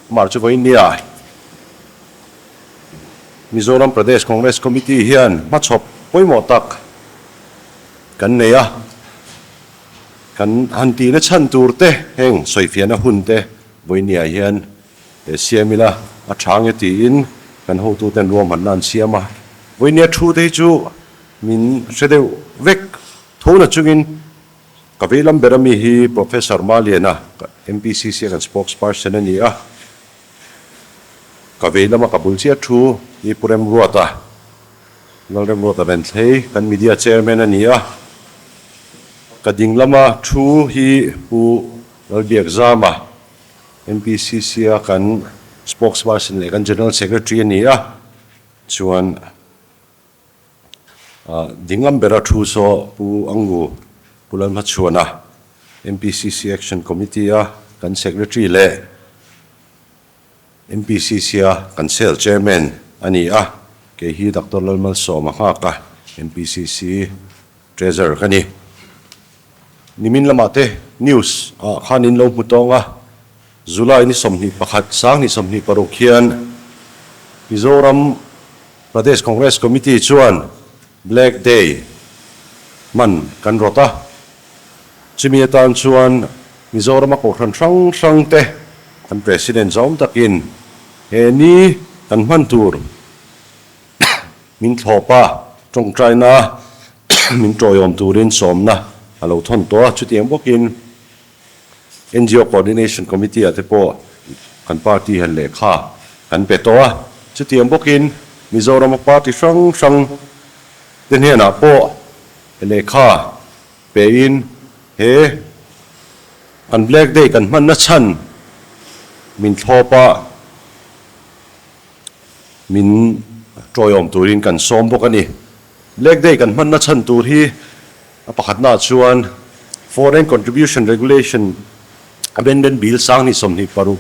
Amah chu vawiin nia Mizoram Pradesh Congress Committee hian hmachhawp pawimawh tak kan nei a, kan han tihna chhan tur te heng sawifiahna hun te vawiin niah hian siam ila a tha nge tiin kan hotuten ruahmanna an siam a. Vawiin nia thu te hi chu min hre deuh vek tho na chungin Ka veilam ber ami hi Professor Maliana, MPCC a kan spokesperson a ni a. Ka veilama ka bul chiah thu hi Pu Remruata, Lalremruata Renthlei, kan media chairman a ni a. Ka ding lama thu hi Pu Lalbiakzama, MPCC a kan spokesperson leh kan general secretary a ni a. Chuan. Dinglam bera thu saw Pu Angu Pu Lalhmachhuana, MPCC Action Committee a kan Secretary leh MPCC a kan Cell Chairman a ni a, kei hi Doctor Lalmalsawma nghak a MPCC Treasurer ka ni. Nimin lamah te news ah khan in lo hmu tawng a, July ni 21, 2026 hian Mizoram Pradesh Congress Committee chuan Black Day hman kan rawt a, chumi atan chuan Mizorama kohhran hrang hrang te kan President zawm takin he ni kan hman tur min thlawp a, tawngtaina min tawiawm turin sawmna a lo thawn tawh a, chutiang bawkin NGO Coordination Committee ah te pawh kan party hian lehkha kan pe tawh a, chutiang bawkin Mizorama party hrang hrang te hnenah pawh lehkha pein he kan Black Day kan hmanna chhan min thlawp a, min tawiawm turin kan sawm bawk a ni. Black Day kan hmanna chhan tur hi A pakhatnaah chuan Foreign Contribution Regulation Amendment Bill 2026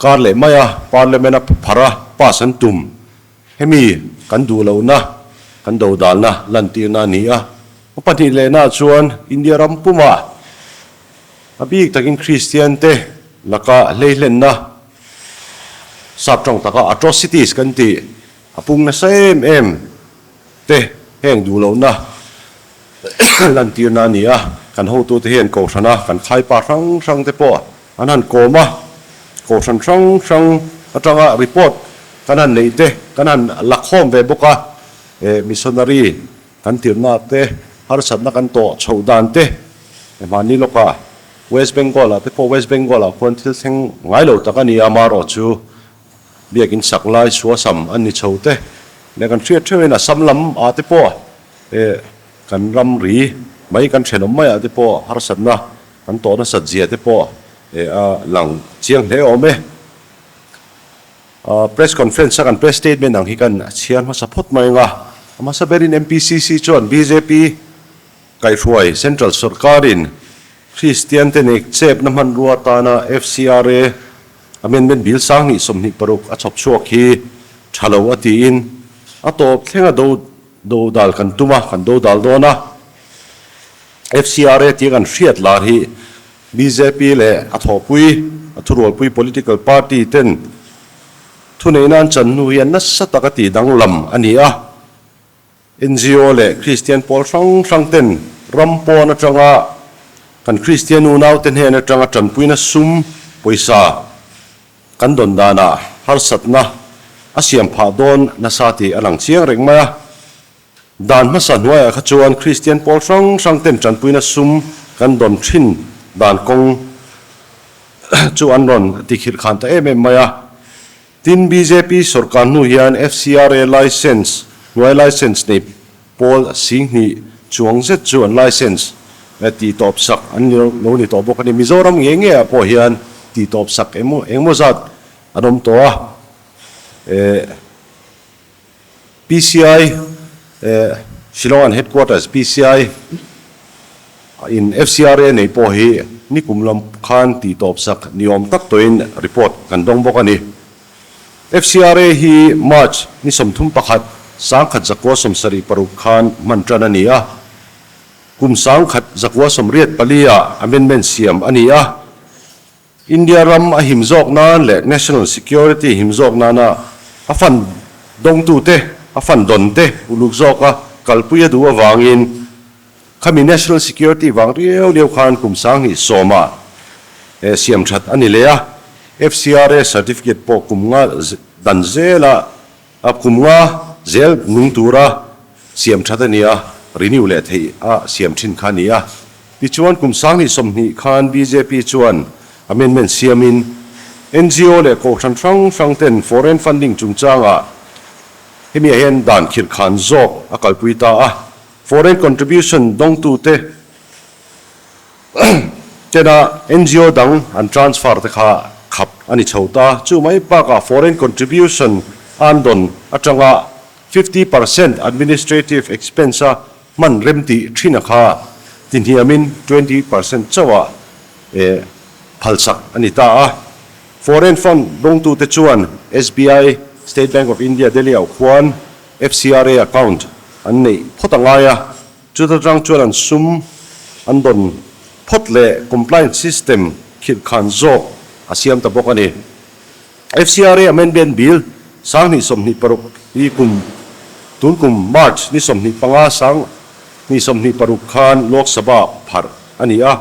kar leh mai a Parliament a phar a pass an tum. Hemi kan duh lohna, kan dodalna lantirna a ni a. A pahnih lehnaah chuan India ram pumah a bik takin Kristian te laka hleihlenna sap tawng taka atrocities kan tih a pung nasa em em. Te heng duh lohna lantirna a ni a, kan hotute hian kohhrana kan khaipa hrang hrang te pawh an han kawm a, kohhran hrang hrang atanga report kan han neih te kan han la khawm ve bawk a, eh missionary kan tirhna te harsatna kan tawh chhoh dan te hmanni lawka West Bengal ah te pawh West Bengal ah khuan thil thleng ngai lo tak a ni a, amaherawh chu Biakin sak lai suasam an ni chho te leh kan hriat theuhin Assam lam ah te pawh eh kan ramri mai kan thenawm mai ah te pawh harsatna kan tawh nasat zia te pawh eh a lang chiang hle awm e. Press conference a kan press statement ang hi kan chhiar hmasa phawt mai ang a, a hmasa berin MPCC chuan bjp kaihhruai Central sawrkarin Kristian te nek chepna hmanrua atana FCRA Amendment Bill 2026 a chhawp chhuak hi tha lo a tiin a tawp thlenga do do dal kan tum a, kan do dal dawn a. FCRA tia kan hriat lar hi bjp leh a thawhpui, a thurualpui political party ten thuneihna an chan hnu hian nasa taka tihdanglam a ni a. NGO leh Kristian pawl hrang hrang ten ram pawn atanga kan Kristian unaute hnen atanga tanpuina sum pawisa kan dawn danah harsatna a siam phah dawn nasa tih a lang chiang reng mai a. Dan hmasa hnuaiah kha chuan Kristian pawl hrang hrang ten tanpuina sum kan dawn thin dan kawng chu an rawn tikhirh khan ta em em mai a. Tin, bjp sawrkar hnu hian FCRA licence hnuai licence nei pawl 2000 chuang zet chu an licence tih tawp sak an ni lo ni tawh bawk a ni. Mizoram nge nge ah pawh hian tih tawp sak engemaw zat an awm tawh a. PCI Shillong an headquarters PCI in FCRA nei pawh hi nikum lam khan tih tawp sak ni awm tak tawhin report kan dawng bawk a ni. FCRA hi March ni 31, 1976 khan hman tan a ni a, kum 1984 ah amendment siam a ni a. India ram a him zawk nan leh national security him zawk nana a fund dawngtute, a fund dawnte uluk zawka kalpui a duh avangin khami national security vang riau riau khan kum 2010 ah siam that a ni leh a. FCRA certificate pawh kum nga dan zela a kum nga zel nung tura siam that a ni a, renew leh theih a siam thin kha a ni a. Tichuan kum 2020 khan bjp chuan amendment siamin ngo leh kohhran hrang hrang ten foreign funding chungchangah hemi ah hian dan khirh khan zawk a kalpui ta a. Foreign contribution dawngtute tena ngo dang an transfer te kha khap a ni chho ta. Chu mai bakah foreign contribution an dawn atanga 50% administrative expense a hman rem tih thin a kha tihniamin 20% chauh ah phalsak a ni ta a. Foreign fund dawngtute chuan SBI, State Bank of India, Delhi ah khuan FCRA account an neih phawt a ngai a, chuta tang chuan an sum an dawn phawt leh compliance system khirh khan zawk a siam ta bawk a ni. FCRA Amendment Bill 2026 hi kum tun kum March ni 25 2026 khan Lok Sabha pharh a ni a.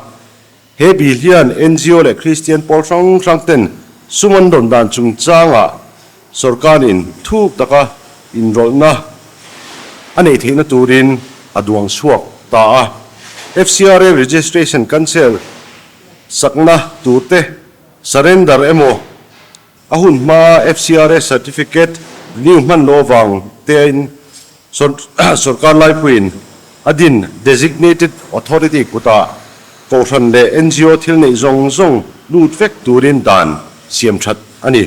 He bill hian ngo leh Kristian pawl hrang hrang ten sum an rawn dan chungchangah sorkarin thuk taka inrawlhna a neih theihna turin a duang chhuak ta a. FCRA registration cancel sakna turte surrender emaw a hun hmaa FCRA certificate renew hman loh avang tein sorkar laipuiin a din designated authority kutah kohhran leh ngo thil neih zawng zawng lut vek turin dan siam that a ni.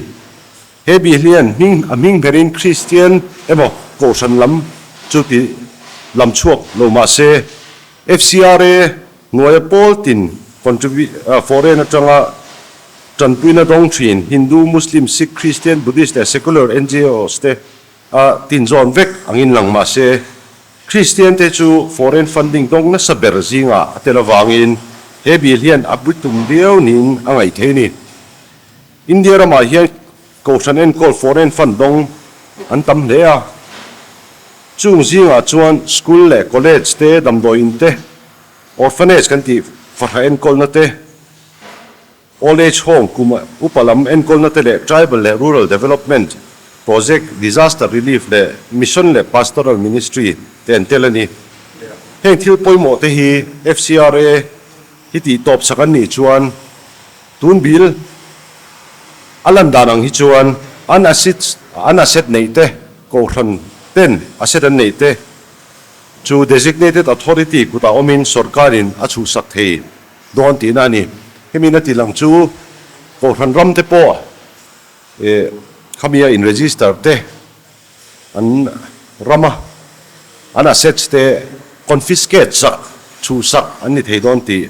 He bill hian hming a hming berin Kristian emaw kohhran lam chu ti lam chhuak lo mah se FCRA hnuaia pawl tin foreign atanga tanpuina dawng thin Hindu, Muslim, Sikh, Christian, Buddhist leh secular NGOs te a tinzawn vek angin lang mah se Kristian te chu foreign funding dawng nasa ber zingah a tel avangin he bill hian a bitum viau niin a ngaih thei a ni. India ramah hian kohhran enkawl foreign fund dawng an tam hle a, chung zingah chuan school leh college te, damdawiin te, orphanage kan tih fahrah enkawlna te, Old Age Home kum upa lam enkawlna te leh Tribal leh Rural Development Project, Disaster Relief leh Mission leh Pastoral Ministry te an tel a ni. Heng thil pawimawh te hi FCRA hi tih tawp sak an nih chuan tun bil a lan dan ang hi chuan an assets an asset neih te, kohhran ten asset an neih te chu Designated Authority kutah awmin sorkarin a chhuhsak thei. Dawn tihna a ni. Hemi na ti lang chu Kohhran ram te pawh eh khami a in register te an rama an assets te confiscate sak, chhuh sak an ni thei dawn tih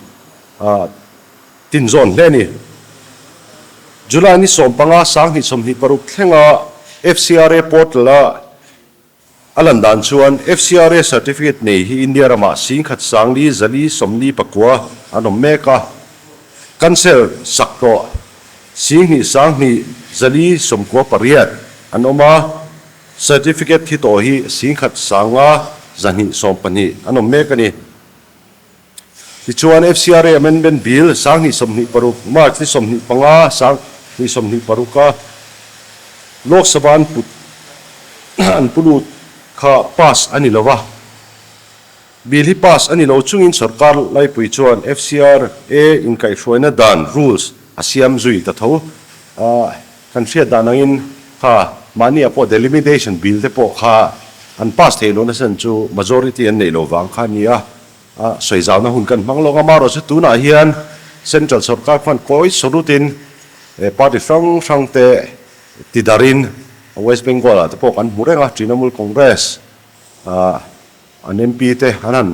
ah tinzawn hle a ni. July ni 15 2026 thlenga FCRA portal a A lan dan chuan FCRA certificate nei hi India ramah 14,449 an awm mek a, cancel sak tawh 2,298 an awm a, certificate thi tawh hi 1,512 an awm mek a ni. Tichuan FCRA Amendment Bill 2026 March ni 25 2026 a Lok Sabha an put an pu lut kha pass a ni lo va. Bill hi pass a ni lo chungin sorkar laipui chuan FCRA inkaihhruaina dan, rules, a siam zui ta tho. Kan hriat dan angin kha mahni ah pawh delimitation bill te pawh kha an pass theih lohna chhan chu majority an neih loh vang kha a ni a. A sawi zauna hun kan hmang lawk a, amaherawhchu chu tunah hian Central sorkar khuan kawi sarutin party hrang hrang te ti darin West Bengal ah te pawh kan hmu reng a, Trinamool Congress an MP te an han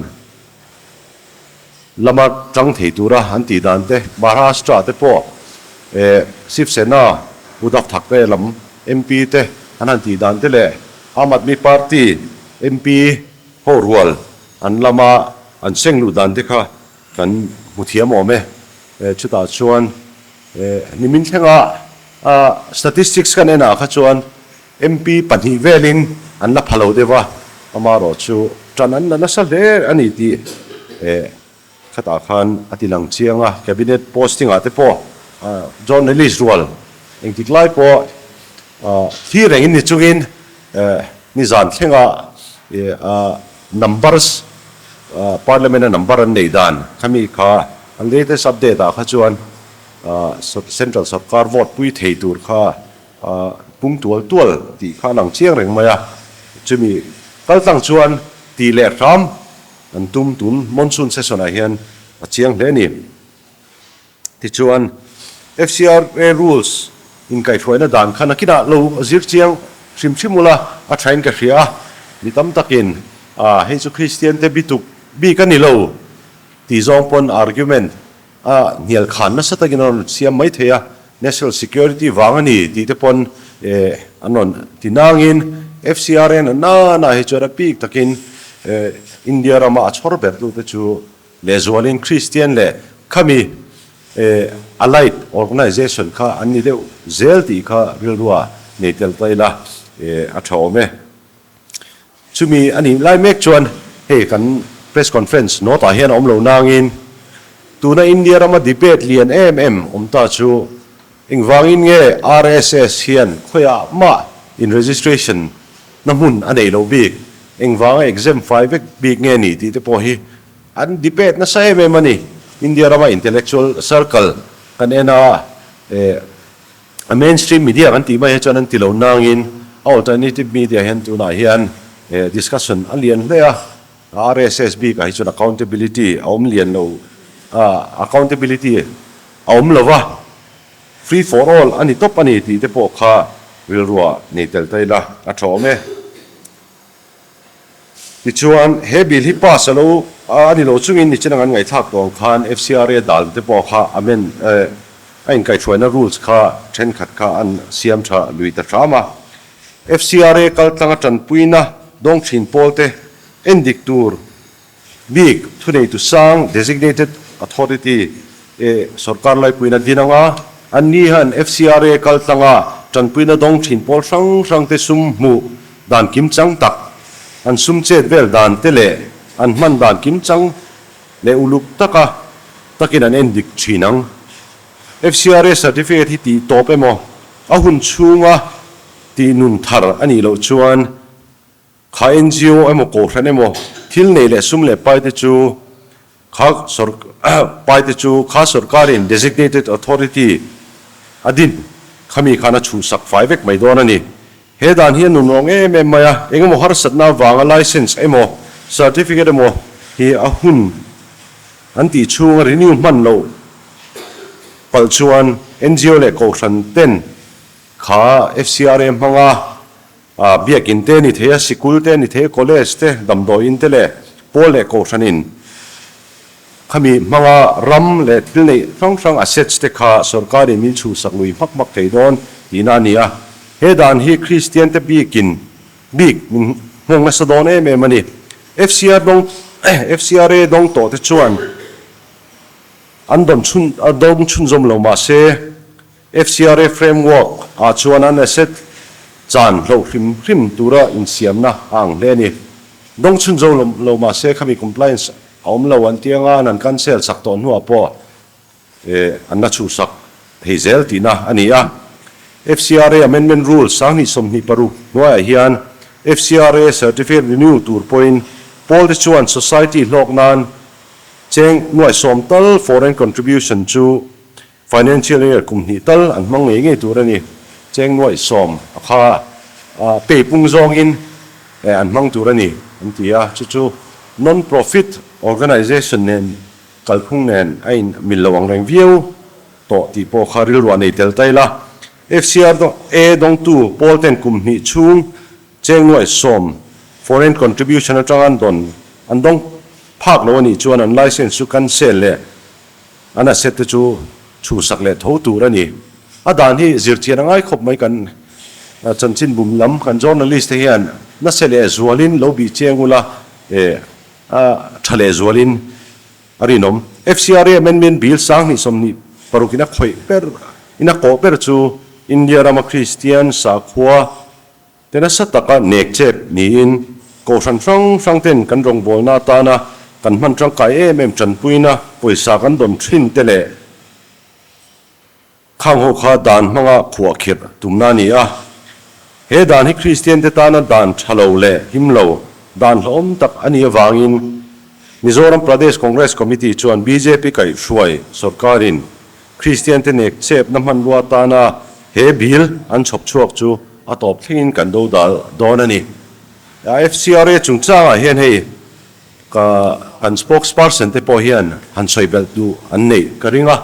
lama tang thei tura an tih dan te, Maharashtra te pawh Shiv Sena Uddhav Thackeray lam MP te an han tih dan te leh Aam Aadmi Party MP ho rual An lama an seng luh dan te kha kan hmu thiam awm e. Chutah chuan Nimin thlenga statistics kan enah kha chuan MP pahnih velin an la pha lo deuh a, amaherawhchu tan an la nasa hle a ni tih khatah khan a ti lang chiang a. Cabinet posting ah te pawh journalist rual engtik lai pawh thi rengin ni chungin nizan thlenga numbers parliament a number an neih dan khami kha an latest update ah kha chuan Central sorkar vote pui thei tur kha pung tual tual tih kha a lang chiang reng mai a, chumi kal tlang chuan tih leh hram an tum tun monsoon session ah hian a chiang hle a ni. Tichuan FCRA rules inkaihhruaina dan kha nakinah lo zir chiang hrim hrim ula a thain ka hria a, mi tam takin hei chu Kristian te bituk bik a ni lo tih zawng pawn argument A hnial khan nasa takin a rawn siam mai thei a, National Security vang a ni tih te pawn an rawn ti nangin FCRN a nana hi chuan a bik takin India rama a chhawr ber tute chu lehzualin Christian leh khami allied organisation kha an ni deuh zel tih kha rilrua nei tel ta ila a tha awm e. Chumi a nih lai mek chuan hei kan press conference note ah hian a awm lo nangin tuna India rama debate lian em em awm ta chu engvangin nge RSS hian khawiah mah in registration na hmun a neih loh bik, engvanga exempt fai vek bik nge ni tih te pawh hi an debate nasa em em a ni. India rama intellectual circle kan en a, A mainstream media kan tih mai hi chuan an ti lo nangin a alternative media hian tunah hian discussion a lian hle a, RSS bikah hi chuan accountability a awm lian lo, accountability a awm lo va, free for all a ni tawp a ni tih te pawh kha rilruah nei tel ta ila a tha awm e. Tichuan, he bill hi pass a lo a ni lo chungin nichin ang an ngaihthlak tawh ang khan FCRA dan te pawh kha amend a inkaihhruaina rules kha thenkhat kha an siam tha lui ta hram a. FCRA kaltlanga tanpuina dawng thin pawl te endik tur Bik thuneitu sang, designated authority, e sorkar laipuina din anga an ni hian FCRA kaltlanga tanpuina dawng thin pawl hrang hrang te sum hmuh dan kimchang tak, an sum chet vel dan te leh an hman dan kimchang leh uluk taka takin an endik thin ang. FCRA certificate hi tih tawp emaw a hun chhunga tih nun thar a nih loh chuan Kha NGO emaw kohhran emaw thil nei leh sum leh pai te chu kha pai te chu kha sorkarin designated authority a din khami khan a chhuhsak fai vek mai dawn a ni. He dan hi a nunrawng em em mai a, engemaw harsatna avanga license emaw certificate emaw hi a hun an tih chhunga renew hman loh palh chuan NGO leh kohhran ten kha FCRA hmanga A biakin te a ni thei a, sikul te a ni thei a, college te, damdawiin te leh pawl leh kohhranin khami hmanga ram leh thil neih hrang hrang assets te kha sorkarin min chhuhsak lui hmak hmak thei dawn tihna a ni a. He dan hi Kristian te bikin bik min nghawng nasa dawn em em a ni. FCR dawng FCRA dawng tawh te chuan an dawn chhun dawng chhunzawm lo mahse, FCRA framework ah chuan an asset chan hloh hrim hrim tura insiamna a ang hle a ni. Dawng chhun zo lo mah se khami compliance a awm lo an tianga an han cancel sak tawh hnuah pawh an la chhuhsak thei zel tihna a ni a. FCRA Amendment Rules 2026 hnuaiah hian FCRA certificate renew tur pawhin pawlte chuan society hlawk nan cheng nuaih sawm tal foreign contribution chu Financial year kum hnih tal an hmang ngei ngei tur a ni. Cheng nuaih sawm a kha pay pung zawngin an hmang tur a ni an ti a, chu chu non-profit organization nen kalphung nen a in mil lo ang reng viau tawh tih pawh kha rilruah nei tel ta ila. FCRA dawngtu pawl ten kum hnih chhung cheng nuaih sawm foreign contribution atanga an dawn an dawng phak lo a nih chuan an license chu cancel leh An asset te chu chhuhsak leh tho tur a ni. A dan hi zirchian a ngai khawp mai kan chanchin bum lam kan journalist te hian nasa leh zualin lo bih chiang ula a tha leh zualin a rinawm. FCRA Amendment Bill 2026. paruk in a khawih ber in a kawh ber chu India rama Kristian sakhua te nasa taka nek chep niin Kohhran hrang hrang ten kan rawngbawlna atana kan hman tangkai em em tanpuina pawisa kan dawn thin te leh Khang ho kha dan hmanga khuah khirh tumna a ni a. He dan hi Kristiante tana dan tha lo leh him lo, dan hlauhawm tak a nih avangin Mizoram Pradesh Congress Committee chuan bjp kaihhruai sorkarin Kristiante nek chepna hmanrua atana he bill an chhawp chhuak chu a tawp thlengin kan do dal dawn a ni. FCRA chungchangah hian hei ka kan spokesperson te pawh hian han sawi belh duh an neih ka ring a.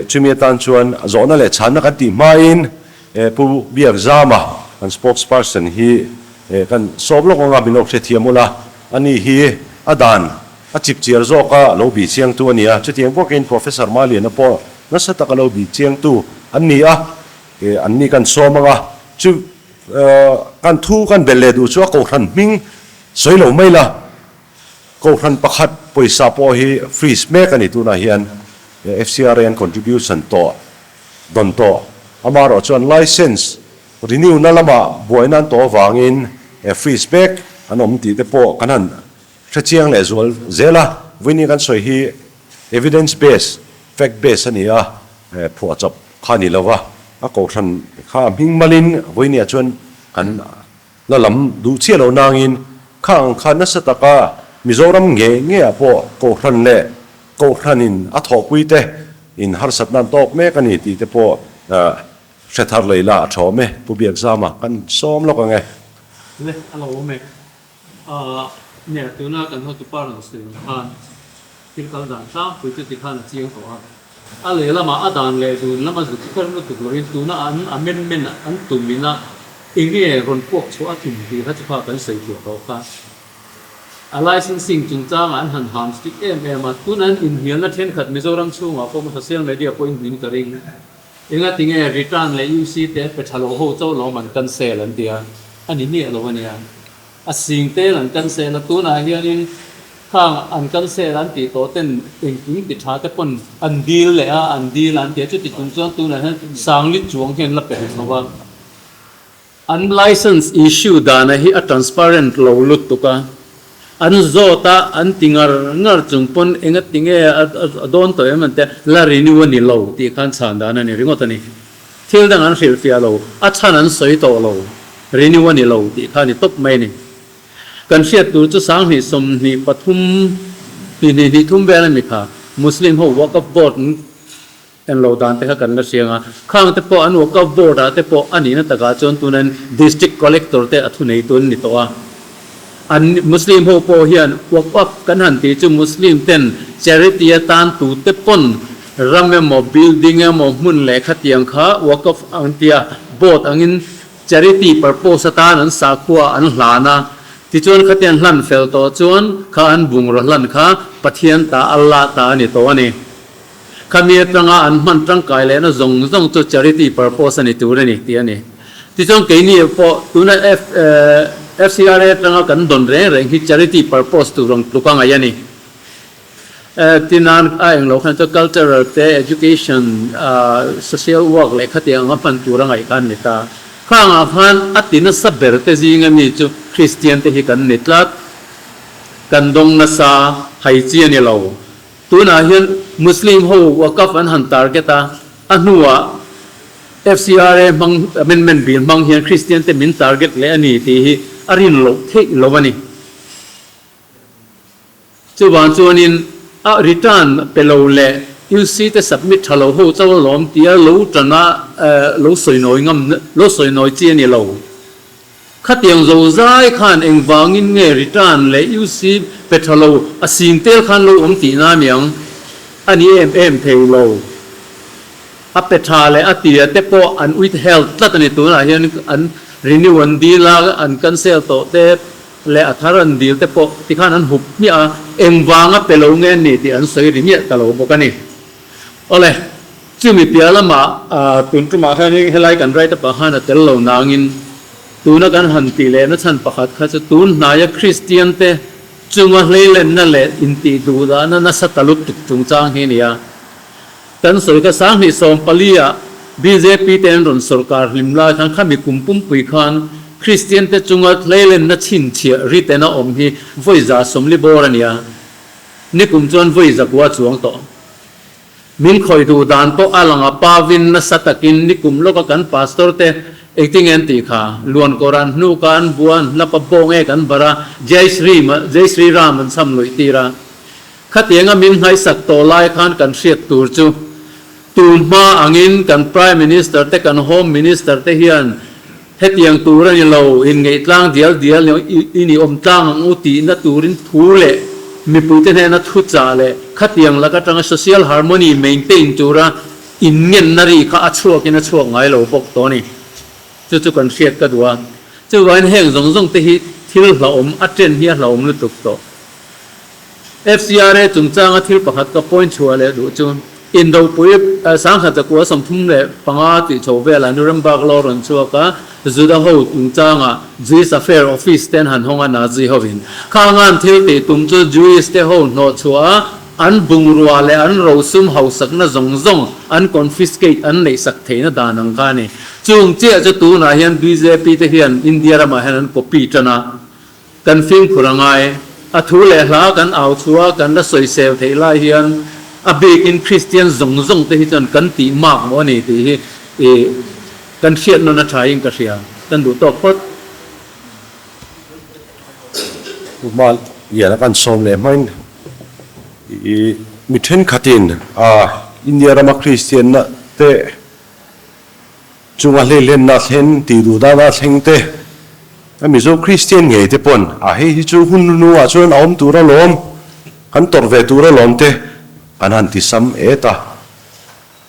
Chumi atan chuan zawhna leh chhanna kan tih hmain Pu Biakzama kan spokesperson hi kan sawm lawk anga min lo hrethiam ula, ani hi a dan a chip chiar zawka lo bih chiangtu a ni a, chutiang bawkin Professor Maliana pawh nasa taka lo bih chiangtu an ni a, an ni kan sawm anga chu kan thu kan belh leh duh chu a kohhran hming sawi lo mai la. Kohhran pakhat pawisa pawh hi freeze mek a ni tunah hian FCRA an contribution tawh dawn tawh. Amaherawh chuan licence renew na lamah buaina an tawh avangin freeze mek an awm tih te pawh kan han hrechiang leh zual zel a. Vawiin kan sawi hi evidence based, fact based a ni a, phuahchawp kha a ni lo va, a kohhran kha a hming malin vawiin chuan kan La lam duh chiah lo nangin kha ang kha nasa taka Mizoram nge ngeah pawh Kohhran leh Kohhranin a thawhpuite in harsatna an tawk mek a ni tih te pawh hre thar lei la a thawm e. Pu Biakzama kan sawm lawk ang e. Le, a lo awm e. Nia, tuna kan hotupa rawn sawi ang khan thil kal dan tlangpui chu tikhan a chiang tawh a. A lehlamah a dan leh dun lama zut kher lutuk lohin tuna an amendment an tum ina enge rawn puak chhuah a tum tih kha chu kha kan sawi thiam tawh kha. A licensing chungchangah an han ham strict em em a, tuna an inhnialna thenkhat Mizoram chhungah pawh social media pawhin hmin ka ring. Enga tinge return leh UC te an pe tha lo ho chauh lawm an cancel an ti a, a ni miah lo a nia. A sing tel an cancel a, tunah hianin khang an cancel an tih tawh ten engkim ti tha te pawn an dil leh a, an dil a an ti a, chuti chung chuan tunah hian Sangli chuang hian la pe reng lo va. An license issue dana hi a transparent lo lutuk a, an zawt a, an ti ngar ngar chung pawn enga ti nge a dawn tawh em an tia, la renew a ni lo tih khan chhan dan a ni ringawt a ni. Thil dang an hrilhfiah lo, a chhan an sawi tawh lo, renew a ni lo tih kha a ni tawp mai a ni. Kan hriat tur chu 2024 hnih hnih hnih thum vel a ni kha, Muslim ho Waqf Board en lo dan te kha kan la hriang a, khang te pawh an Waqf Board ah te pawh a nihna takah chuan tunan District Collector te a thuneitu an ni tawh a. An Muslim ho pawh hian Waqf kan han tih chu Muslim ten charity atan tute pawn ram emaw building emaw hmun leh khatiang kha Waqf ang tia board angin charity purpose atan an sakhua an hlan a, tichuan khatiang hlan fel tawh chuan kha an bungraw hlan kha Pathian ta Allah ta a ni tawh a ni. Khami atanga an hman tangkai lehna zawng zawng chu charity purpose a ni tur a ni tih a ni. Tichuan keini pawh tuna FCRA atanga kan dawn reng reng hi charity purpose tur ang tluk a ngaih a ni. Tinan a englo khan chuan cultural te, education, social work leh khatiang anga hman tur a ngaih kha an ni ta. Khangah khan a ti nasa ber te zinga mi chu Kristian te hi kan ni tlat. Kan dawng nasa hai chi a ni lo. Tunah hian Muslim ho Waqf an han target a, a hnuah FCRA hmang amendment bill hmang hian Christian te min target leh a ni tih hi a rin loh theih lo a ni. Chuvang chuanin a return pe lo leh UC te submit tha lo ho chauh alawm tia lo tana lo sawi nawi ngam lo sawi nawi chi a ni lo. Khatiang zo zai khan engvangin nge return leh UC pe tha lo a sing tel khan lo awm tihna aniang a ni em em thei lo. A pe tha leh a tia te pawh an withheld tlat a ni tunah hian an renew an dil a an cancel tawh te leh a thar an dil te pawh tikhan an hup hmiah a engvanga pe lo nge ni tih an sawi ri miah ta lo bawk a ni. Awle, chumi piah lamah tun tumah hian helai kan write up ah khan a tel lo nangin tuna kan han tih lehna chhan pakhat kha chu tun hnaia Kristian te chunga hleilenna leh intih duhdahna nasa ta lutuk chungchang hi a ni a. Kan sawi kha 2014 ah bjp te an rawn sorkar hlim lai khan khami kum pumpui khan Kristian te chunga hleilenna chhinchhiah written a awm hi vawi 140 bawr a nia. Nikum chuan vawi 900 chuang tawh. Min khawih duh dan pawh a lang a, Pavin nasa takin nikum lawka kan pastor te engtinge an tih kha, luan kawr an hnuk a, an bua an hlap a, bawng ek an barh a, Jai Shri Jai Shri Ram an cham luih tir a. Khatianga min nghaihsak tawh lai khan kan hriat tur chu tun hma angin kan Prime Minister te kan Home Minister te hian hetiang tur a ni lo, inngeih tlang dial dial in i awm tlang ang u tihna turin thu leh mipuite hnena thu chah leh khatiang lak atanga social harmony maintain tura inngenna ri kha a chhuakin a chhuak ngai lo bawk tawh a ni. Chu chu kan hriat ka duh a. Chuvangin heng zawng zawng te hi thil hlauhawm a chen hi a hlauhawm lutuk tawh. FCRA chungchanga thil pakhat ka point chhuah leh duh chu Indopui 1935 tih chho velah Nuremberg law rawn chhuak a, Juda ho chungchanga Jewish Affair Office te an han hawng a Nazi hovin. Khangan thil tih tum chu Jewish te ho hnawh chhuah a, an bungrua leh an rosum hausakna zawng zawng an confiscate an neihsak theihna dan ang kha a ni. Chung chiah chu tunah hian bjp te hian India ramah hian an copy tan a. Kan fimkhur a ngai. A thu leh hla kan au chhuah a, kan la sawisel theih lai hian a bikin Kristian zawng zawng te hi chuan kan tih mak maw a ni tih hi i kan hriat nawn a tha in ka hria. Kan duh tawk phawt. Pu Mal Liana kan sawm leh hmain i mi thenkhatin a India rama Kristianna te Chunga hleihlenna thleng tih duh dana thleng te, a Mizo Kristian ngei te pawn a hei hi chu hun hnuah chuan a awm tur alawm, kan tawrh ve tur alawm te an han ti sam et a.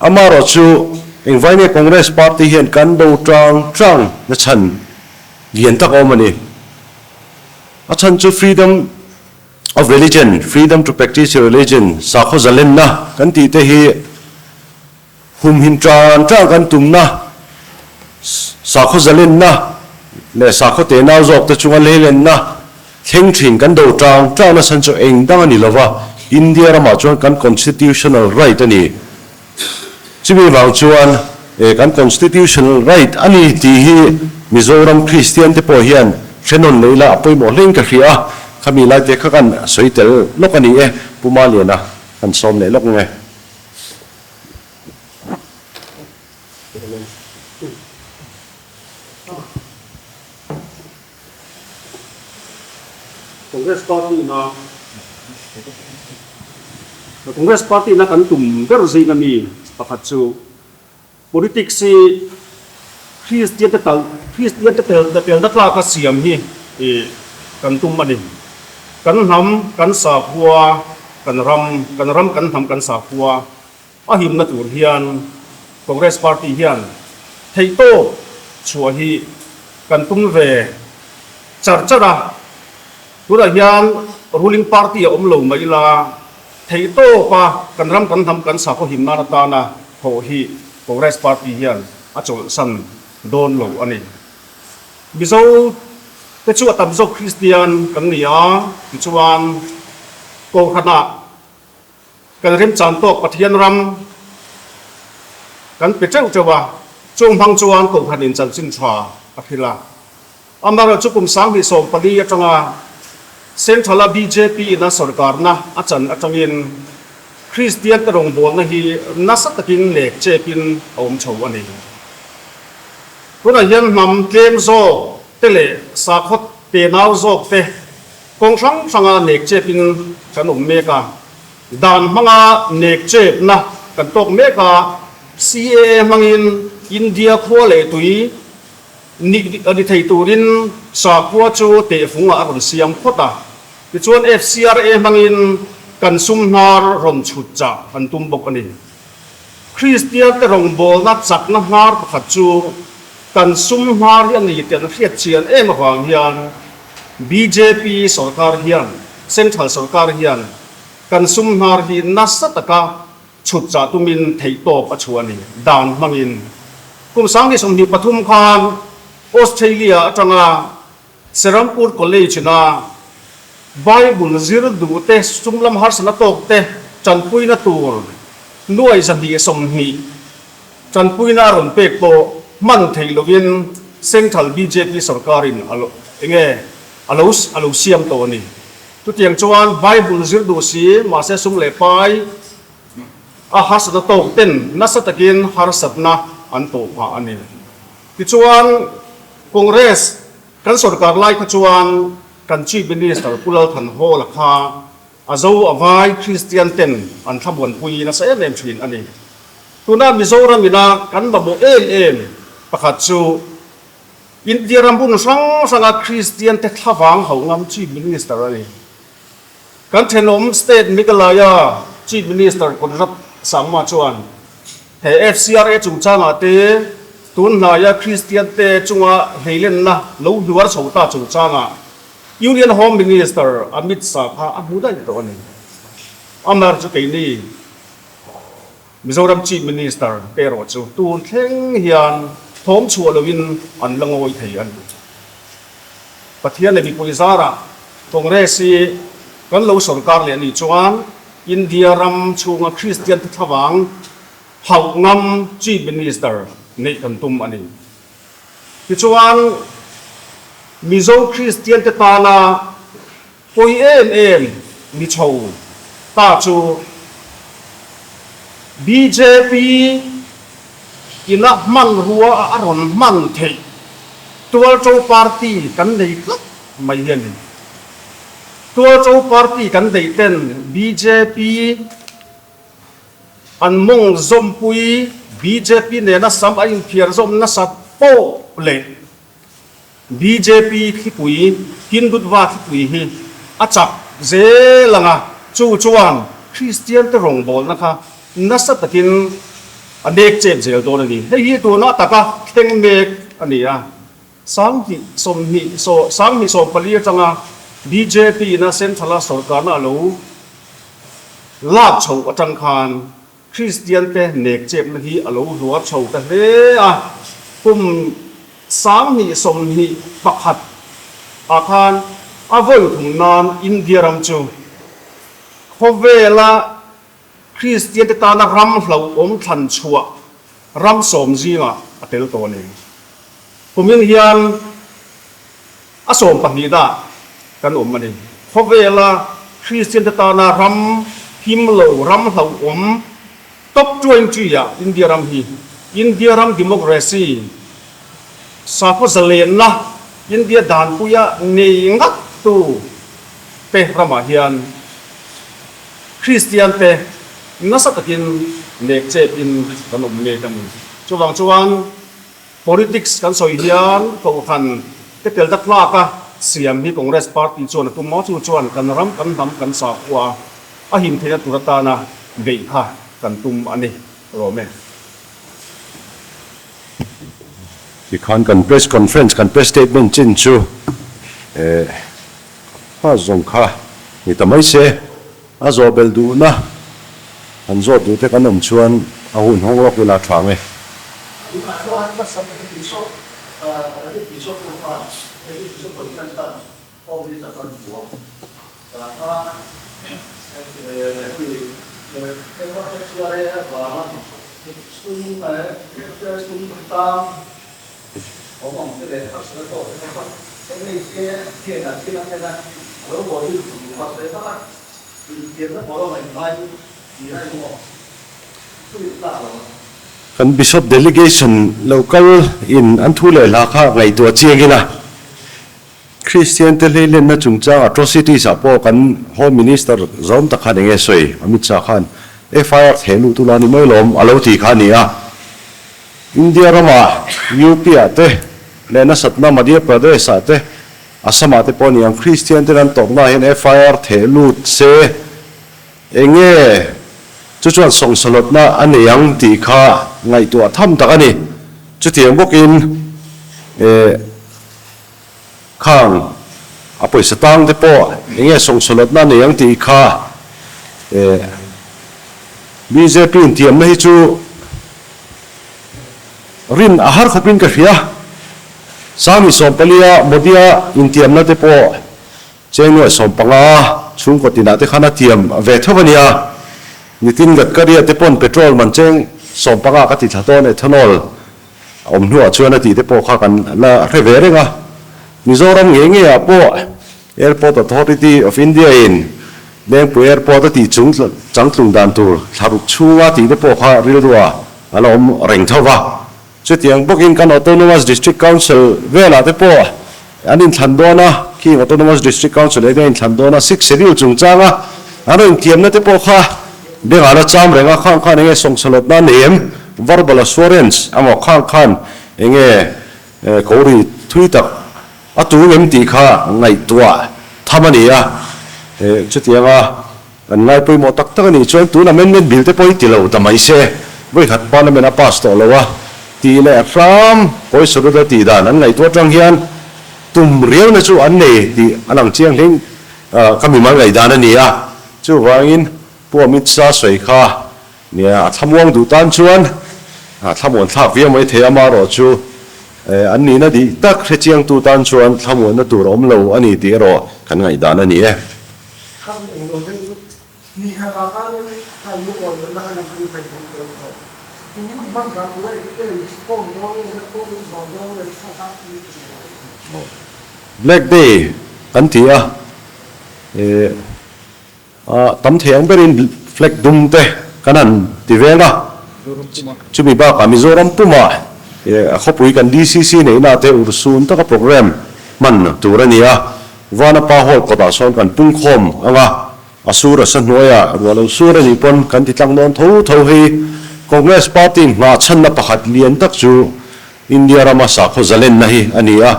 Amaherawh chu engvai nge Congress Party hian kan do tang tang na chhan lian tak a awm a ni. A chhan chu freedom of religion, freedom to practice your religion, sakhaw zalenna kan tih te hi, Humhim tan tan kan tumna, sakhaw zalenna leh sakhaw tenau zawkte chunga leilenna thleng thin kan do tang tang nasa chu eng dang a ni lova, India ramah chuan kan constitutional right a ni. Chumi vang chuan kan constitutional right a ni tih hi Mizoram Kristian te pawh hian hre nawn leh ila a pawimawh hlein ka hria a, khami laite kha kan sawi tel lawk a ni e, Pu Maliana kan sawm leh lawk nge. Congress Party na Congress Party na kan tum ber zing a mi pakhat chu Politics hi Kristian te tal Kristian te tel telna tlaka siam hi kan tum a ni. Kan hnam kan sakhua kan ram kan ram kan hnam kan sakhua a himna tur hian Congress Party hian theihtawp chhuah hi kan tum ve char char a. Tunah hian ruling party a awm lo mai ila, theihtawp a kan ram kan hnam kan sakhaw him nan atana thawh hi Congress party hian a chawlhsan dawn lo a ni. Mizo te chu a tam zawk Kristian kan ni a, tichuan Kohhranah Kan remchan tawk Pathian ram kan pe teuh teuh a, chung hmang chuan Kohhran in chanchin tha a hrilh a. Amaherawhchu chu kum 2014 atanga Central a bjp in a sorkarna a chan atangin Kristian te rawngbawlna hi nasa takin nek chepin a awm chho a ni. Tunah hian hnam tlem zawk te leh sakhaw tenau zawk te Kawng hrang hranga nek chepin kan awm mek a, dan hmanga nek chepna kan tawk mek a, CAA hmangin India khua leh tui ni ni thei turin sakhua chu tehfungah a rawn siam phawt a, tichuan FCRA hmangin kan sum hnar rawn chhut chah an tum bawk a ni. Kristiante rawngbawlna chakna hnar pakhat chu kan sum hnar hi a ni tih an hriat chian em avang hian Bjp sorkar hian, Central sorkar hian kan sum hnar hi nasa taka chhut chah tumin theihtawp a chhuah a ni, dan hmangin. Kum 2023 khan Australia atanga Serampur College-na Bible zir duhte sum lam harsatna tawkte tanpuina tur, Nuai 220 tanpuina a rawn pek pawh hman theih lovin Central bjp sorkarin a lo enge a lo a lo siam tawh a ni. Chutiang chuan Bible zir duh si mahse sum leh pai a harsatna tawk ten nasa takin harsatna an tawh phah a ni. Tichuan Congress kan sorkar lai kha chuan kan Chief Minister Pu Lal Thanhawla kha A zo a vai Kristian ten an thlamuanpui nasa em em thin a ni. Tuna Mizoram ina kan mamawh em em pakhat chu India ram hmun hrang hranga Kristian te thlavang hauh ngam Chief Minister a ni. Kan thenawm State Meghalaya Chief Minister Conrad Sangma chuan he FCRA chungchangah te tun hnaia Kristian te chunga hleilenna lo hnuar chho ta chungchangah Union Home Minister Amit Shah kha a hmu daih tawh a ni. Amar chu keini Mizoram Chief Minister te erawh chu tun thleng hian thawm chhuah loin an la ngawi thei a ni. Pathian leh mipui zarah Congress hi kan lo sorkar leh anih chuan India ram chhunga Kristian te thlavang hauh ngam Chief Minister neih kan tum a ni. Tichuan, Mizo Kristiante tana pawi em em ni chho ta chu bjp ina hmanrua a rawn hman theih Tualṭo Party kan nei tlat mai hi a ni. Tualṭo Party kan neih ten bjp An mawng zawmpui bjp nena sam a inphiar zawm nasat pawh leh bjp thlipui Hindutva thlipui hi a chak zel ang a, chu chuan Kristian te rawngbawlna kha nasa takin a nek chet zel dawn a ni. Hei hi tuna taka thleng mek a ni a. 2020 2014 atanga bjp ina Central-a sorkarna a lo lak chhoh atang khan Kristian te nek chepna hi a lo hluar chho ta hle a, kum 2021 ah khan a vawi thum nan India ram chu khawvela Kristian te tana ram hlauhawm thlan chhuah ram sawm zingah a tel tawh a ni. Kumin hian a 12 dah kan awm a ni. Khawvela Kristian te tana ram him lo, ram hlauhawm top 20 ah India ram hi India ram democracy, sakhaw zalenna, India danpuia nei ngat tu te ramah hian Kristian te nasa takin nek chep in kan awm mek a ni. Chuvang chuan politics kan sawi hian Kohhran te tel ta tlak a siam hi Congress party chuan a tum maw? Chu chuan kan ram, kan hnam, kan sakhua a him theihna tur atana beih kha kan tum a ni rawm e. Tikhan kan press conference, kan press statement chin chu eh. Kha zawng kha ni ta mai se, a zawh belh duhna han zawt duh te kan awm chuan a hun hawng lawk ila tha ang e. Kan Bishop delegation lo kal in an thu leh hla kha ngaihtuah chiang ila, Kristian te hleilenna chungchang atrocities ah pawh kan Home Minister zawm tak khan enge sawi, Amit Shah khan FIR theh luh tu la ni mai lawm a lo ti kha a ni a. India ramah UP ah te leh nasatna Madhya Pradesh ah te Assam ah te pawh ni ang Kristian ten an tawpna ah hian FIR theh lut se enge chu chuan sawngsalawtna a nei ang tih kha ngaihtuah tham tak a ni. Chutiang bawkin eh khang a pawisa tang te pawh enge sawngsalawtna a nei ang tih kha eh bjp intiamna hi chu Rin a har khawpin ka hria. Sami sawmpalia Modi-a intiamna te pawh Chengnuai 15 chhungkaw tinah te khan a tiam ve tho a nia. Nitin Gadkari-a te pawn petrol man cheng 15 ka ti thla dawn ethanol a awm hnuah chuan a tih te pawh kha kan la hre ve reng a. Mizoram ngei ngeiah pawh Airport Authority of India-in Lengpui Airport a tih chung changtlung dan tur thlaruk chhunga tih te pawh kha rilruah a la awm reng tho va. Chutiang bawkin kan Autonomous District Council velah te pawh an inthlan dawn a, khing Autonomous District Council eng a inthlan dawn a, Sixth Schedule chungchanga an rawn intiamna te pawh kha bengah la cham reng a, khang khan enge sawngchhalawtna a nei em? Verbal assurance emaw khang khan enge kori thui tak a tung em tih kha ngaihtuah tham a ni a, chutianga Kan ngai pawimawh tak tak a nih chuan tun amendment bill te pawh hi ti lo ta mai se, vawikhat parliament a pass tawh lo a tih leh hram pawisa lut a tih dan an ngaihtuah atang hian tum riauna chu an nei tih a lang chiang hleng ka mimal ngaihdan a ni a. Chuvangin Pu Amit Shah sawi kha nia a thlamuang duh tan chuan a thlamuan thlak viau mai thei amaherawh chu an nihna dih tak hrechiangtu tan chuan thlamuanna tur a awm lo a ni tih erawh kan ngaihdan a ni e. Kham eng lo deuh chu ni khat ah khan in a lu awi lohna kha lam an vai bawk dawn tawh. Hman dan tur a eng form dawn nge form in zawm dawn nge kha kha ni ti lo. Black Day kan ti a, eh tam thei ang berin flag dum te kan han ti vel a, chumi bakah Mizoram pumah eh a khawpui kan DCC neihna te urhsun taka programme hman tur a ni a. Vanapa Hall kawtah sawn kan pungkhawm ang a, a sur a sa hnuaiah ruah lo sur a nih pawn kan ti tlang dawn tho tho hei. Congress Party nghahchhanna pakhat lian tak chu India rama sakhaw zalenna hi a ni a,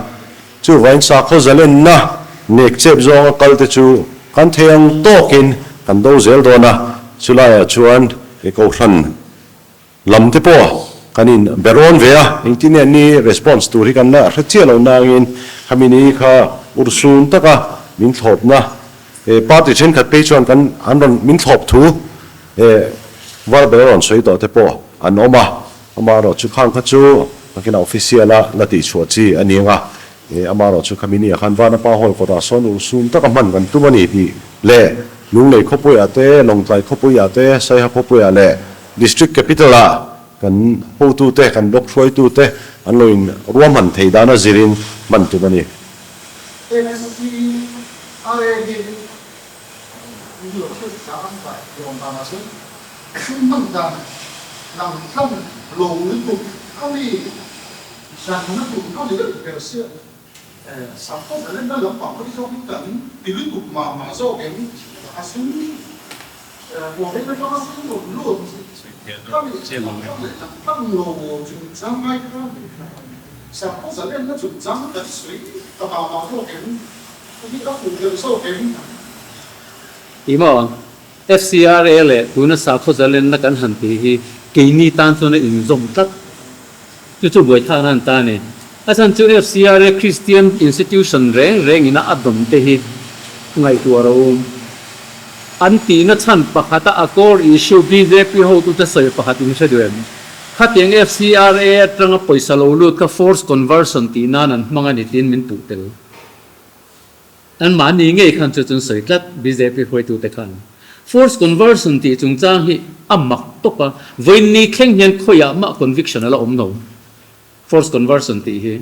chuvain sakhaw zalenna nek chep zawnga kal te chu kan thei ang tawkin kan do zel dawn a, chulaiah chuan Kohhran Lam te pawh kan in be rawn ve a, engtin nge ni response tur hi kan la hre chiah lo nangin khami ni kha urhsun taka min thlawpna eh party thenkhat phei chuan kan an rawn min thlawp thu eh verbal a rawn sawi tawh te pawh an awm a, amaherawh chu khang kha chu nakinah official a la tihchhuah chi a ni ang a, eh amaherawh chu khami ni ah khan Vanapa Hall kawtah sawn urhsun taka hman kan tum a ni tih leh Lunglei khawpuiah te, Lawngtlai khawpuiah te, Saiha khawpuiah leh District Capital ah kan hotute, kan block hruaitute an lo in ruahman thei dan a zirin hman tum a ni. FCRA hi min lo hrilh ta ang ta i awm danah chuan sum hman dan lang tlang lo lutuk a mi danna tur kha ni deuh ber sia. Sakhaw zalenna lampang hawi zawkin kan ti lutuk mah mah zawk em? A sum huamin atanga sum rawn lut khami hlauhtlang leh hlauhtlang lo chungchang ngai khan sakhaw zalenna chungchang kan sawi ta mah mah zawk em? Hi a fuh deuh zawk em? Emaw, FCRA leh tuna sakhaw zalenna kan han tih hi keini tan chuan a inzawm tlat. Chu chu buaithlak nan ta a ni. A chhan chu FCRA Christian institution reng reng ina a dawm te hi ngaihtuah ro um. An tihna chhan pakhata a core issue bjp hotute sawi pakhat in hre duh em? Khatiang FCRA atanga pawisa lo lut kha force conversion tih nan an hmang a ni tiin min puh tel. An mahni ngei khan chu chun sawi tlat bjp hruaitute khan. Force conversion tih chungchang hi a mak tawp a, vawiinni thleng hian khawiah mah conviction a la awm lo. Force conversion tih hi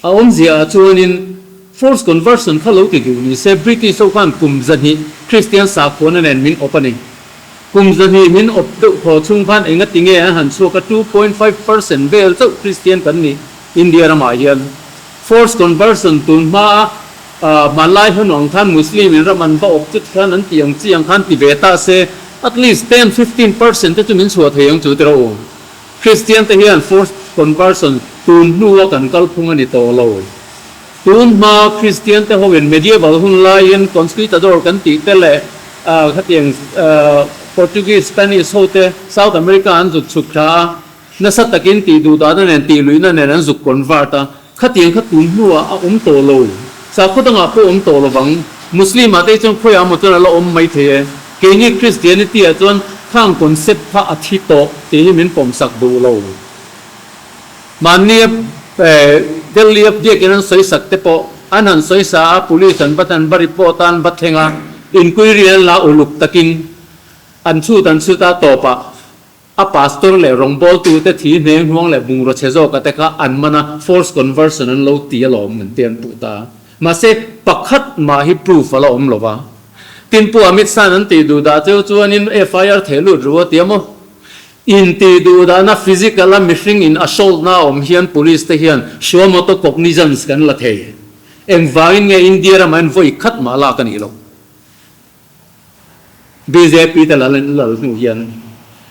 a awmzia ah chuanin force conversion kha lo ti duh ni se British ho khan kum 200 Christian sakhuana nen min awp a ni. Kum 200 min awp deuh thaw chhung khan engati nge an han chhuak a 2.5% vel chauh Christian kan ni India ramah hian. Force conversion tun hma a hmanlai hun ang khan Muslim in ram an va awp chut khan an tih ang chi ang khan ti ve ta se at least ten 15% te chu min chhuah thei ang chu tiraw u. Christian te hian force conversion tun hnu a kan kal phung a ni tawh lo. Tun hma Christian te ho in medieval hun laiin conquistador kan tih te leh khatiang Portuguese, Spanish ho te South America an zut chhuk thla a, Nasa takin tih duh dahna nen tih luihna nen an zuk convert a, khatiang kha tun hnuah a awm tawh lo. Sakhaw dangah pawh awm tawh lovang. Muslim ah te hi chuan khawiah maw chuan a la awm mai thei e. Keini Christianity ah chuan khang concept kha a thi tawh tih hi min pawmsak duh lo. Mahni a Delhi a biakin an sawisak te pawh an han sawisa a, police an va an va report a, an va thleng a, inquiry an la uluk takin. An chhut an chhut a tawpah a pastor leh rawngbawltute thi hneng hnuang leh bungraw chhe zawka te kha an man a, false conversion an lo ti alawm an ti an puh ta. Mahse, pakhat mah hi proof a la awm lo va. Tin, Pu Amit Shah an tih duh dah cheu chuanin FIR theh lut ru a ti a maw? In tih duh dahna physical a mihring in assault na a awm hian police te hian suo moto cognizance kan la thei. Engvangin nge India ramah hian vawi khat mah lak a nih loh? Bjp te lal an lal hnu hian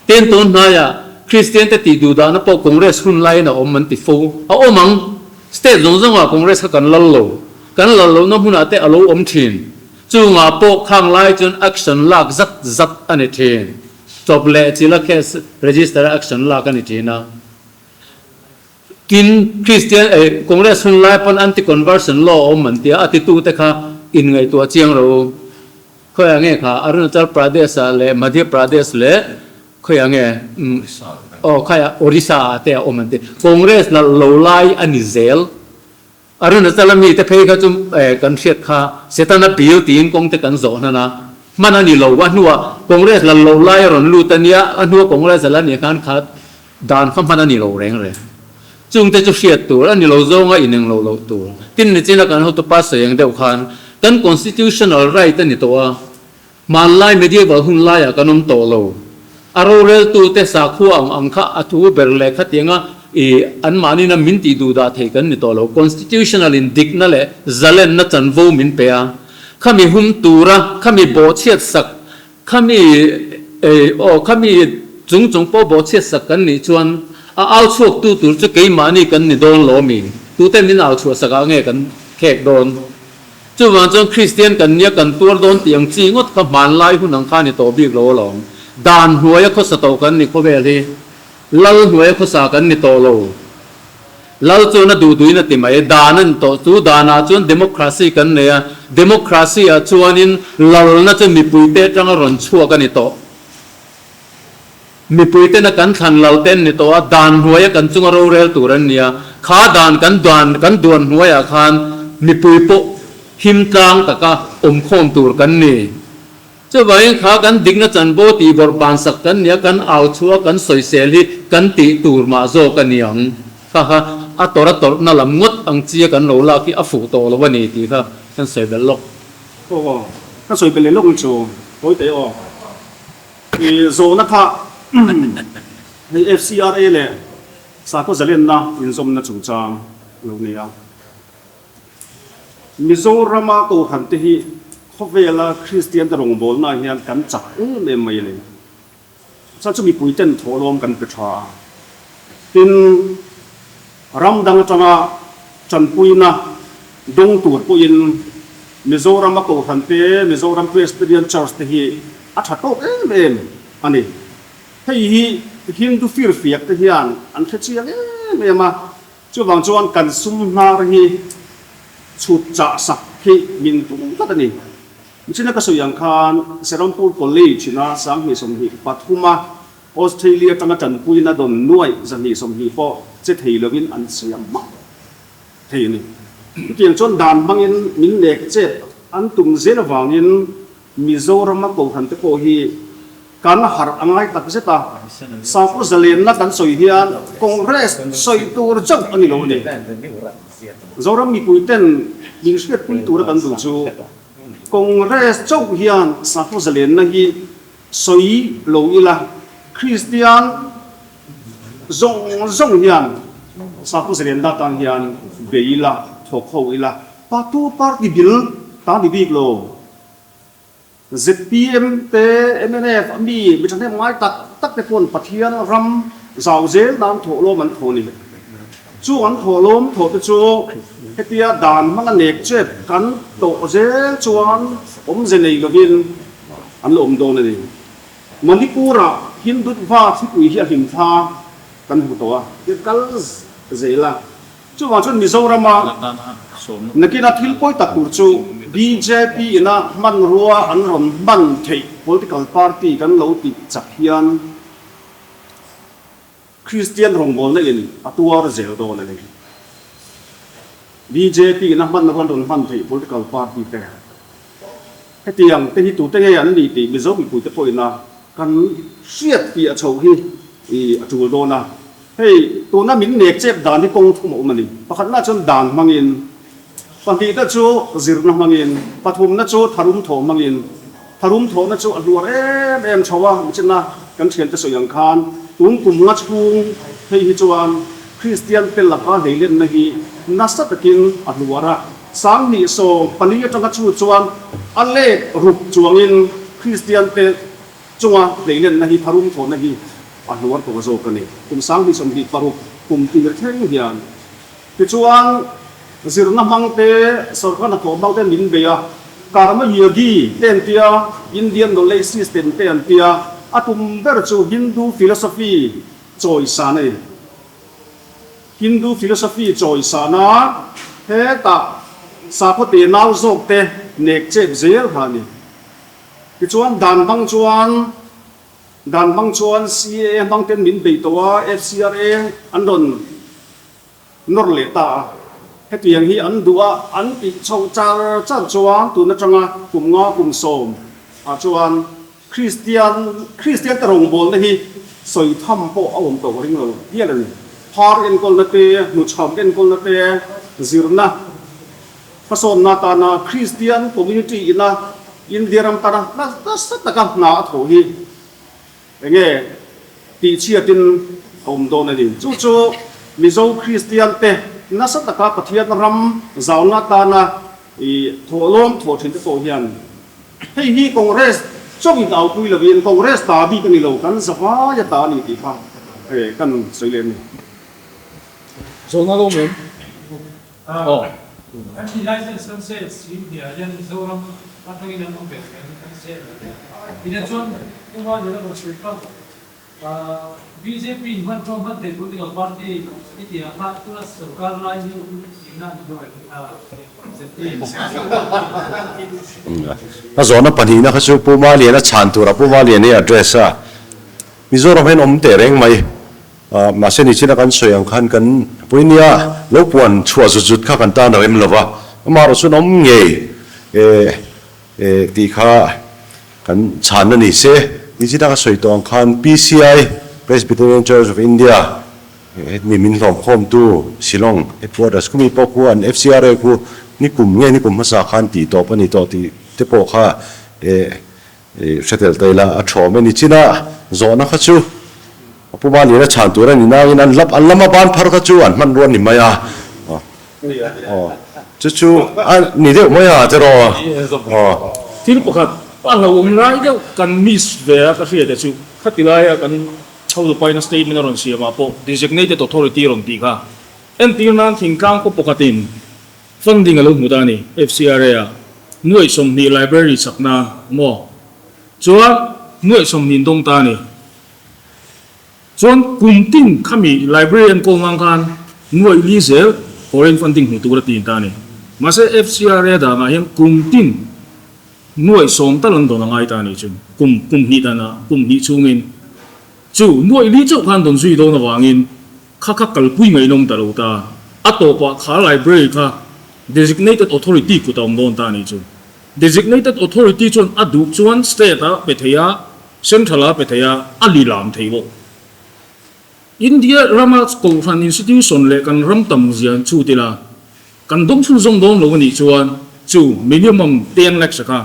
tin tun hnaiah Kristian te tih duh dahna pawh Congress hun laiin a awm an ti fo. A awm ang. State zawng zawngah Congress kha kan lal lo. Kan lal lohna hmunah te a lo awm thin. Chungah pawh khang lai chuan action lak zat zat a ni thin. Chawp leh chila case register a action lak a ni thin a. Tin, Kristian eh Congress hun lai pawn anti conversion law a awm an tia, a titu te kha in ngaihtuah chiang ro u. Khawiah nge kha Arunachal Pradesh ah leh Madhya Pradesh leh khawiah nge umm aw khawiah Orissa ah te a awm an ti. Congress nalh lo lai a ni zel. Arunachal a mite phei kha chu eh kan hriat kha Setana bil tiin kawng te kan zawh hnan a, hman a ni lo. A hnuah Congress lal lo lai a rawn lut a nia, a hnua Congress a la nih khan kha dan kha hman a ni lo reng reng. Chungte chu hriat tur a ni lo zawnga ineng lo loh tur. Tin nichina kan hotupa sawi ang deuh khan kan constitutional right a ni tawh a, Hmanlai medieval hun laiah kan awm tawh lo. A roreltute sakhua ang ang kha a thu ber leh khatianga i anmahnina min tih duh dah thei kan ni tawh lo. Constitutional in dikna leh zalenna chanvo min pe a. Khami hum tura, khami bawhchhiat sak, khami aw khami chung chung pawh bawhchhiat sak kan nih chuan a au chhuaktu tur chu keimahni kan ni dawn lo ami? Tute min au chhuah sakah nge kan khek dawn? Chuvang chuan Kristian kan nia kan tuar dawn tih ang chi ngawt kha hmanlai hun ang kha ni tawh bik lo alawm. Dan hnuaia khawsa tawh kan ni khawvel hi. Lal hnuaia khawsa kan ni tawh lo. Lal chuan a duh duhin a ti mai. Dan a ni tawh. Chu danah chuan democracy kan nei a. Democracy ah chuanin lalna chu mipuite atanga rawn chhuak a ni tawh. Mipuitena kan thlan lal te an ni tawh a, dan hnuaia kan chunga rorel tur an ni a, kha dan kan dan kan duan hnuaiah khan mipui pawh him tlang taka awmkhawm tur kan ni. Chuvangin kha kan dikna chanvo tih bawrh bansak kan ni a, kan au chhuah kan sawisel hi kan tih tur mah zawk a ni ang. Kha kha a tawrh a tawrhna lam ngawt ang chia kan lo lak hi a fuh tawh lo a ni tih kha kan sawi belh lawk. Aw, ka sawi belh leh lawk ang chu, Tawite aw. I zawhna kha hei FCRA leh sakhaw zalenna inzawmna chungchang a lo ni a. Mizorama Kohhran te hi khawvela Kristian te rawngbawlnaah hian kan chak em em mai a ni. Chuan chu mipui ten thawhlawm kan pe tha a. Tin, ram dang atanga tanpuina dawng tur pawhin Mizorama Kohhran te, Mizoram Presbyterian Church te hi a tha tawk em em a ni. Hei hi Hindu firfiak te hian an hre chiang em em a, chuvang chuan kan sum hnar hi chhut chah sak hi min tum tlat a ni. Michina ka sawi ang khan Serampore College ina 2023 a Australia atanga tanpuina dawn nuaih 220 pawh che thei lovin an siam hmak thei a ni. Chutiang chuan dan hmangin min nek chet an tum zel avangin Mizorama Kohhran te pawh hi kan harh a ngai tak zet a, sakhaw zalenna kan sawi hian Congress sawi tur chauh a ni lo a ni. Zoram mipui ten min hriatpui tura kan duh chu Congress chauh hian sakhaw zalenna hi sawi lo ila, Kristian zawng zawng hian sakhaw zalenna atan hian bei ila, thawk ho ila, patu party bil ta ni bik lo. Zpm te, mnf a mi mi thahnem ngai tak tak te pawn Pathian ram zau zel nan thawhlawm an thaw ni. Chung an thawhlawm thawh te chu hetia dan hmanga nek chet kan tawh zel chuan awmze nei lovin an la awm dawn a ni. Manipur-ah Hindutva thlipui hi a hlim thla kan hmu tawh a, ti kal zel a. Chuvang chuan Mizorama nakina thil pawi tak tur chu bjp ina hmanrua an rawn hman theih political party kan lo tih chak hian Kristian rawngbawlna in a tuar zel dawn a ni. Bjp ina hmanrua an rawn hman theih political party te hetiang te hi tute nge an nih tih Mizo mipuite pawhin a. kan hriat piah chhoh hi a tul dawn a. Hei, tuna min nek chep dan hi kawng thum a awm a ni. Pakhatna chuan dan hmangin, pahnihna chu zirna hmangin, pathumna chu tharum thawh hmangin. Tharum thawhna chu a hluar em em chho a, michina kan thiante sawi ang khan tun kum nga chhung phei hi chuan Kristian te laka hleilenna hi nasa takin a hluar a. 2014 atanga chu chuan a let ruk chuangin Kristian te chunga hleilenna hi tharum thawhna hi a hluar tawh zawk a ni. Kum 2026 kum tir thleng hian tichuan zirna hmang te, sawrkar hnathawh hmang te min bei a, Karma Yogi te an tia, Indian Knowledge System te an tia, a tum ber chu Hindu philosophy chawisan a ni. Hindu philosophy chawisan a, hetah sakhaw te nau zawk te nek chep zel kha a ni. Tichuan dan hmang chuan dan hmang chuan CAA hmang ten min bei tawh a, FCRA an rawn nawr leh ta a. Hetiang hi an duh a, an tih chhoh char char chuan tun atanga kum nga kum sawm ah chuan Kristian Kristian te rawngbawlna hi sawi tham pawh a awm tawh ring lo hial a ni. Phar enkawlna te, hnuchham enkawlna te, zirna Hmasawnna atana Kristian community ina India ram tana nasa taka hna a thawh hi enge tihchhiatin a awm dawn a ni. Chu chu Mizo Kristian te nasa taka Pathian ram zauna atana thawhlawm thawh thin te pawh hian hei hi Congress chawngin aupui lovin Congress ta bik a ni lo, kan zavaia ta a ni tih kha kan sawi leh a ni. Zawhna lo mem. Aw. Kan tih lai hian sunset sim hniah hian Mizoram atangin an awm ve thei ang kan zep lo a. Ina chuan Puma nena rawn sawi kha bjp in hman ṭawm hman thei political party i tih ang kha tuna sorkar lai hi tihna a ni dawn em ZPM. A zawhna pahnihna kha chu Puma Liana chhan tura Puma Lian hi address a Mizoram hian awm teh reng mai. Mahse nichina kan sawi ang khan kan Puinia lo puan chhuah zut zut kha kan tan a rem lo va, amaherawh chuan awm ngei tih kha kan chhanna ni se. Nichina ka sawi tawh ang khan PCI, Presbyterian Church of India, mi min hlawmkhawmtu Shillong headquarters khumi pawh khu an FCRA khu nikum nge nikum hmasa khan tih tawp a ni tawh tih te pawh kha I hre tel ta ila, a thawm e ni chin a, zawhna kha chu a pu Malian a chhan tur a ni nangin an lap an lama ban phar kha chu an hman ruan ni mai a, aw chu chu a ni deuh mai a tiraw aw. Thil pakhat a hlauhawm lai deuh kan miss ve a ka hriat e chu khati laia kan Chhotupaina statement a rawn siam ah pawh designated authority a rawn tih kha entir nan thingtlang khaw pakhatin Funding a lo hmu ta a ni, FCRA ah nuaih 20 library chakna maw? Chuan nuaih 20 dawng ta a ni. Chuan kum tin khami library an kawl ngang khan nuaih li zel foreign funding hmu tur a tin ta a ni. Mahse FCRA danah hian kum tin nuaih 10 tal an dawn a ngai ta a ni chu kum kum hnih danah kum hnih chhungin chu nuaih li chauh khan dawn zui dawn avangin Kha kha kalpui ngaihnawm ta lo ta. A tawpah kha library kha designated authority kut a awm dawn ta a nih chu. Designated authority chuan a duh chuan state a pe thei a, central a pe thei a, a lilam thei bawk. India rama kohhran institution leh kan ram tam zia chhut ila, kan dawng chhunzawm dawn lo a nih chuan chu minimum 10 lakhs a kha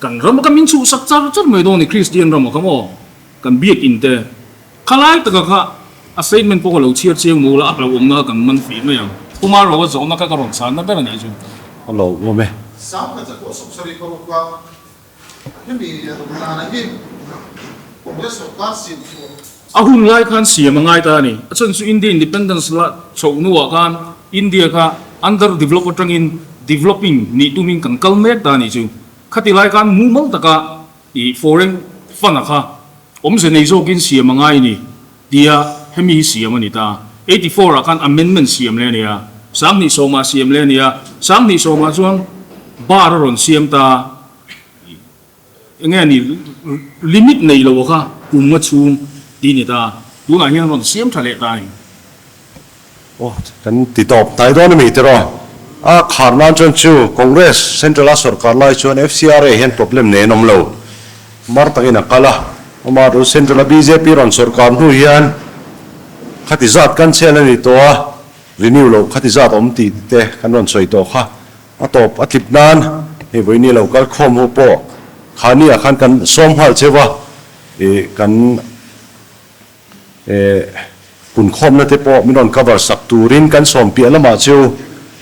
Kan rama kha min chhuhsak char char mai dawn ni Kristian rama kha maw kan biakin te khalai taka kha a statement pawh ka lo chhiar chiang maw la a hlauhawmna kha kan man fih mai ang. Kumar Roa zawhna kha ka rawn chhanna ber a nih chu. A lo awm e. Sangha chakua 75 a hemi Rulana hi Congress sorkar siam chhuah. A hun lai khan siam a ngai ta a ni. A chhan chu India Independence la chhoh hnuah khan India kha under develop atangin developing nih tumin kan kal mek ta a nih chu. Khati lai khan mumal taka ih foreign fund a kha awmze nei zawkin siam a ngai a ni tia hemi hi siam a ni ta. 84 ah khan amendment siam leh a ni a, 2010 ah siam leh a ni a, 2010 ah chuan bar a rawn siam ta. Enge ni limit nei lo kha kum nga chhung ti ni ta, tunah hian rawn siam tha leh ta a ni. Aw kan ti tawp hnai dawn a mi tiraw? A khar nan chuan chu Congress Central a sorkar lai chuan FCRA hian problem nen awm lo mar takin a kal a. Amaherawhchu Central a bjp rawn sawrkar hnu hian khati zat cancel a ni tawh a, renew loh khati zat awm tih te kan rawn sawi tawh kha. A tawp a tlip nan hei vawiini lo kal khawm ho pawh khani ah khan kan sawm nghal cheu a, ih kan ih punkhawmna te pawh min rawn cover sak turin kan sawm piah lamah cheu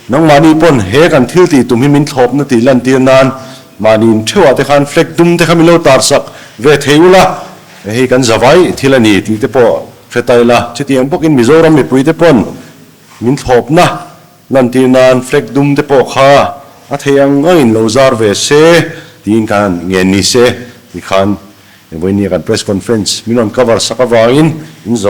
nangmahni pawn he kan thil tih tum hi min thlawpna tih lantir nan mahni in theuhah te khan flag dum te kha min lo tar sak ve thei ula, hei kan zavai thil a ni tih te pawh hre ta ila, chutiang bawkin Mizoram mipui te pawn min thlawpna Lantir nan flag dum te pawh kha a thei ang angin lo zar ve se tiin khan han ngen ni se tikhan vawinia kan press conference min rawn cover sak avangin in zo.